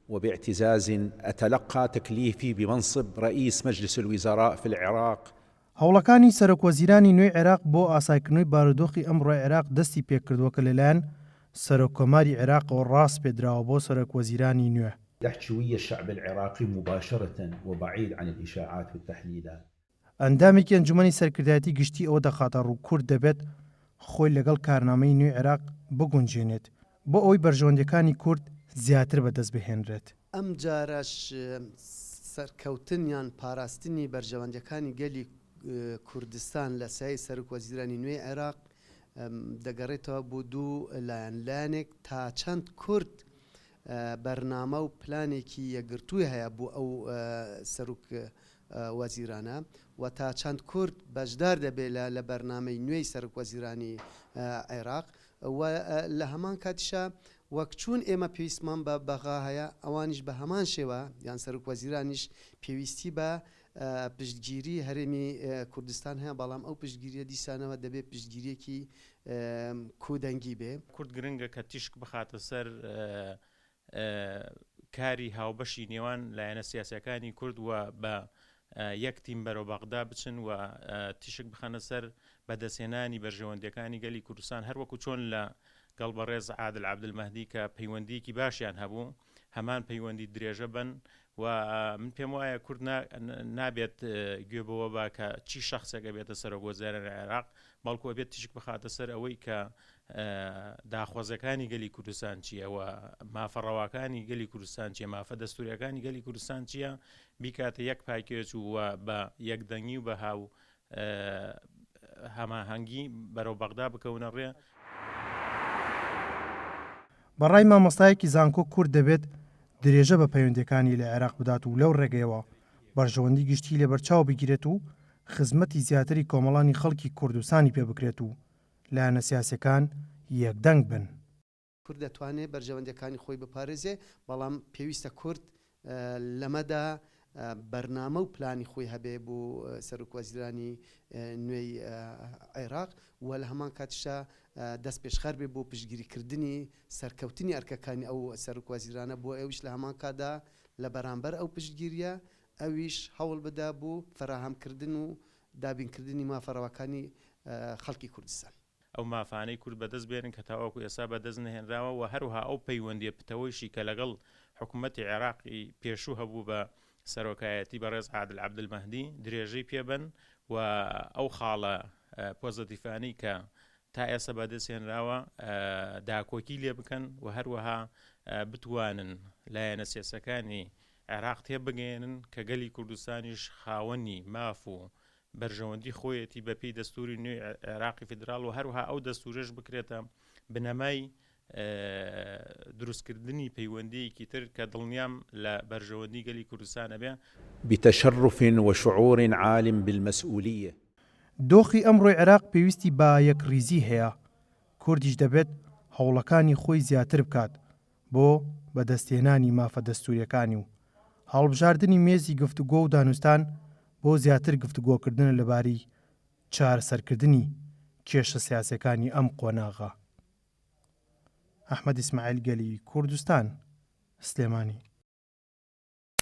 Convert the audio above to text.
وباعتزاز اتلقی تکلیفی بمنصب رئیس مجلس الوزراء فی العراق. هەوڵەکانی سەرۆکوەزیرانی نوێی عێراق بۆ ئاسایکردنەوەی بارودۆخی ئەمڕۆی عێراق دەستی پێکردووە کە لەلایەن سەرۆککۆماری عێراقەوە ڕاسپێدراوە بۆ سەرۆکوەزیرانی نوێ. دەحکی ویە الشعب العراقی مباشرە وبعید عن الاشاعات والتحلیلات. ئەندامێکی ئەنجومەنی سەرکردایەتی گشتی ئەوە دەخاتەڕوو، کورد دەبێت خۆی لەگەڵ کارنامەی نوێی عێراق بگونجێنێت بۆ ئەوەی بەرژەوەندییەکانی کورد زیاتر بەدەستبهێنرێت. ئەمجارەش سەرکەوتن یان پاراستنی بەرژەوەندییەکانی گەلی کوردستان لە سایەی سەرۆک وەزیرانی نوێی عێراق دەگەڕێتەوە بۆ دوو لایەن، لایەنێک تا چەند کورد بەرنامە و پلانێکی یەکگرتووی هەیە بۆ ئەو سەرۆک وەزیرانە و تا چەند کورد بەشدار دەبێت لە لە بەرنامەی نوێی سەرۆک وەزیرانی عێراق و لە هەمان کاتیشا وەک چوون ئێمە پێویستمان بە بەغا هەیە ئەوانیش بە هەمان شێوە یان سەرۆک وەزیرانیش پێویستی بە پشتگیری هەرێمی کوردستان هەیە بەڵام ئەو پشتگیریە دیسانەوە دەبێت پشتگیریەکی کودەنگی بێ. کورد گرنگە کە تیشک بخاتە سەر کاری هاوبەشی نێوان لایەنە سیاسیەکانی کورد و بە یەک تیم بەرەو بەغدا بچن و تیشک بخەنە سەر بەدەستهێنانی بەرژەوەندیەکانی گەلی کوردستان هەروەکو چۆن لە گەڵ بەڕێز عادل عەبدولمەهدی کە پەیوەندیەکی باشیان هەبوو هەمان پەیوەندی درێژە بەن و من پێم وایە کورد نابێت گوێ بەوە با کە چی شخصێک ئەبێتە سەرۆک وەزیرانی عێراق بەڵکو ئەبێت تیشک بخاتە سەر ئەوەی کە داخوازەکانی گەلی کوردستان چییە و مافە ڕەواکانی گەلی کوردستان چیە مافە دەستوریەکانی گەلی کوردستان چییە بیکاتە یەک پاکێج و بە یەکدەنگی و بە هاو هەماهەنگی بەرەو بەغدا بکەونە ڕێ. بە ڕای مامۆستایەکی زانکۆ کورد دەبێت درێژە بە پەیوەندییەکانی لە عێراق بدات و لەو ڕێگەیەوە بەرژەوەندی گشتی لەبەرچاو بگیرێت و خزمەتی زیاتری کۆمەڵانی خەڵکی کوردستانی پێ بکرێت و لایەنە سیاسیەکان یەکدەنگ بن. کورد دەتوانێ بەرژەوەندیەکانی خۆی بپارێزێ، بەڵام پێویستە کورد لەمەدا بەرنامە و پلانی خۆی هەبێ بۆ سەرۆکوەزیرانی نوێی عێراق و لە هەمان کاتیشدا دەستپێشخەر بێ بۆ پشتگیریکردنی سەرکەوتنی ئەرکەکانی ئەو سەرۆکوەزیرانە بۆ ئەویش لە هەمان کاتدا لە بەرامبەر ئەو پشتگیریە ئەویش هەوڵ بدا بۆ فەراهەمکردن و دابینکردنی مافە ڕەواکانی خەڵکی کوردستان. ئەو مافانەی کورد بەدەست بێنن کە تاوەکو ئێستا بەدەست نەهێنراوە و هەروەها ئەو پەیوەندییە پتەوەیشی کە لەگەڵ حکومەتی عێراقی پێشوو هەبوو بە سەرۆکایەتی بەڕێز عادل عەبدولمەهدی درێژەی پێ بەن و ئەو خاڵە پۆزەتیفانەی کە تا ئێستا بەدەست هێنراوە داکۆکی لێ بکەن و هەروەها بتوانن لایەنە سیاسەکانی عێراق تێبگەیەنن کە گەلی کوردستانیش خاوەنی ماف و بەرژەوەندی خۆیەتی بە پێی دەستوری نوێی عێراقی فیدراڵ و هەروەها ئەو دەستورەش بکرێتە بنەمای دروستکردنی پەیوەندیەکی تر کە دڵنیام لە بەرژەوەندی گەلی کوردستان ئەبێ. بتشرف وشعور عال بالمسئولیە. دۆخی ئەمڕۆی عێراق پێویستی بە یەکڕیزی هەیە، کوردیش دەبێت هەوڵەکانی خۆی زیاتر بکات بۆ بەدەستهێنانی مافە دەستوورییەکانی و هەڵبژاردنی مێزی گفتوگۆ و دانوستان بۆ زیاتر گفتوگۆکردنە لەبارەی چارەسەرکردنی کێشە سیاسییەکانی ئەم قۆناغە. ئەحمەد ئیسماعیل گەلی کوردستان، سلێمانی.